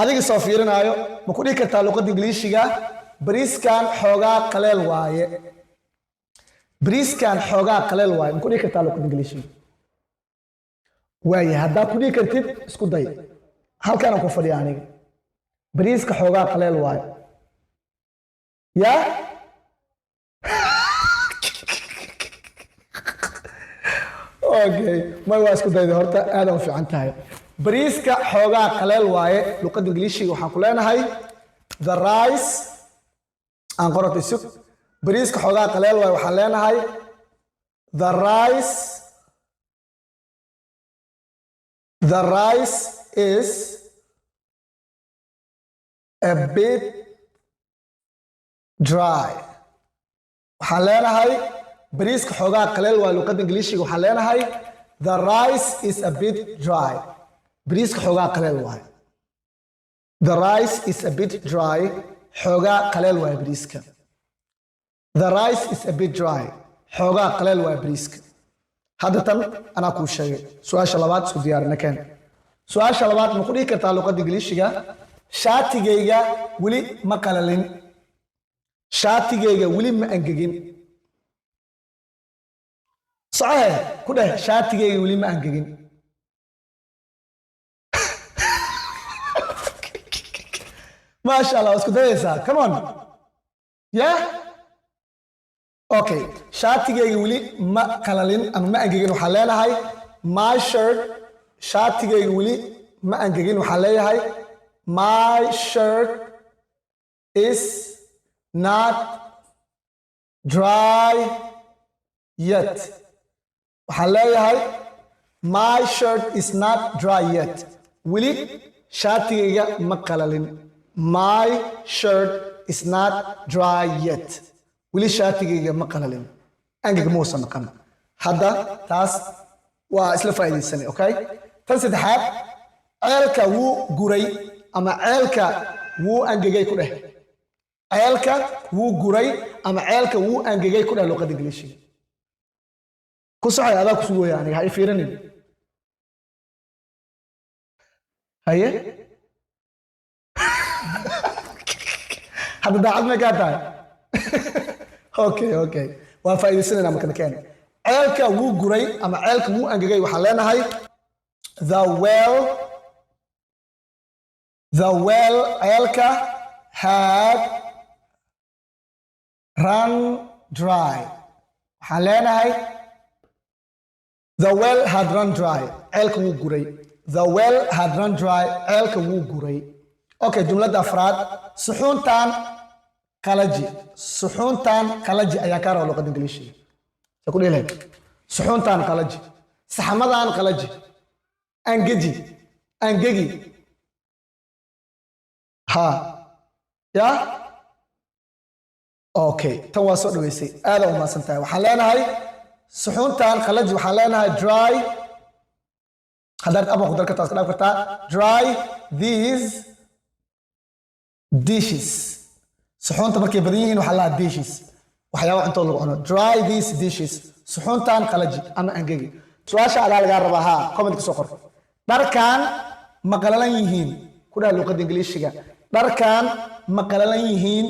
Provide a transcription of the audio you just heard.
Adiga soo fiirinaayo, ma ku dhihi kartaa luqadda Ingiliishiga "Bariiskan xoogaa qaleel waaye"? "Bariiskan xoogaa qaleel waaye," ma ku dhihi kartaa luqadda Ingiliishiga? Waaya, haddaa ku dhihi kartid, isku day. Halkaanaan ku fadhiya aniga. "Bariiska xoogaa qaleel waaye." Ya, okay, may, waa isku dayday horta, aadaan u fiican tahay. "Bariiska xoogaa qaleel waaye," luqadda Ingiliishiga waxaan ku leenahay the rice, aan qorata, isug. "Bariiska xoogaa qaleel waaye" waxaan leenahay the rice is a bit dry. Waxaan leenahay "Bariiska xoogaa qaleel waa," luqadda Ingiliishiga waxaan leenahay "The rice is a bit dry." "Bariiska xoogaa qaleel waay." "The rice is a bit dry." "Xoogaa qaleel waay bariiska." "The rice is a bit dry." "Xoogaa qaleel waay bariiska." Hadda tan anaa kuu sheegay. Su-aasha labaad isku diyaarina, keen su-aasha labaad. Ma ku dhihi kartaa luqadda Ingiliishiga "Shaatigayga weli ma qalalin"? "Shaatigayga weli ma angegin." Socohe, ku dheh "Shaatigayga weli ma angegin." Maasha Allah, waa isku dayaysaa. Come on, yeah, okay. "Shaatigayga weli ma qalalin ama ma angegin" waxaan leenahay my shirt, "Shaatigayga weli ma angegin" waxaan leeyahay "My shirt is not dry yet." Waxaan leeyahay "My shirt is not dry yet." "Weli shaatigayga ma qalalin." "My shirt is not dry yet." "Weli shaatigayga ma qalalin." Angeg muusan noqon. Hadda taas waa isla faa'iidaysanay. Okay, tan saddexaad: "Ceelka wuu guray" ama "Ceelka wuu angegay" ku dheh. "Ceelka wuu guray" ama "Ceelka wuu angegay" ku dheh luqadda Ingiliishiga. Ku socay, adaa ku sugooya, aniga ha i fiirinin. Haye, hadda daacad may kaa tahay? Okay, waan faa'iidaysanayna markana. Keen. "Ceelka wuu guray" ama "Ceelka wuu angegay" waxaan leenahay the well, ceelka, had run dry. Waxaan leenahay "The well had run dry." "Ceelka wuu guray." "The well had run dry." "Ceelka wuu guray." Okay, jumladda afraad: "Suxuuntan qalaji." "Suxuuntan qalaji" ayaa kaa raba luqadda Ingiliishiga. See ku dhihi lahayd? "Suxuuntan qalaji," "Saxmadan qalaji," "angeji," "angegi." Ha, ya, okay, tan waa soo dhaweysay, aada u mahadsan tahay. Waxaan leenahay "Suxuuntan qalaji" waxaan leenahay dry. Haddaad aba ku dar kartaa, iska dhaaf kartaa. "Dry these dishes." Suxuunta markay badan yihiin waxaa lahaa dishes, waxyaaba cuntada lagu cuno. "Dry these dishes." "Suxuuntan qalaji ama angegi." Su-aasha adaa lagaa rabaa. Haa, comment ka soo qor. "Dharkan ma qalalan yihiin?" ku dhaha luqadda Ingiliishiga. "Dharkan ma qalalan yihiin?"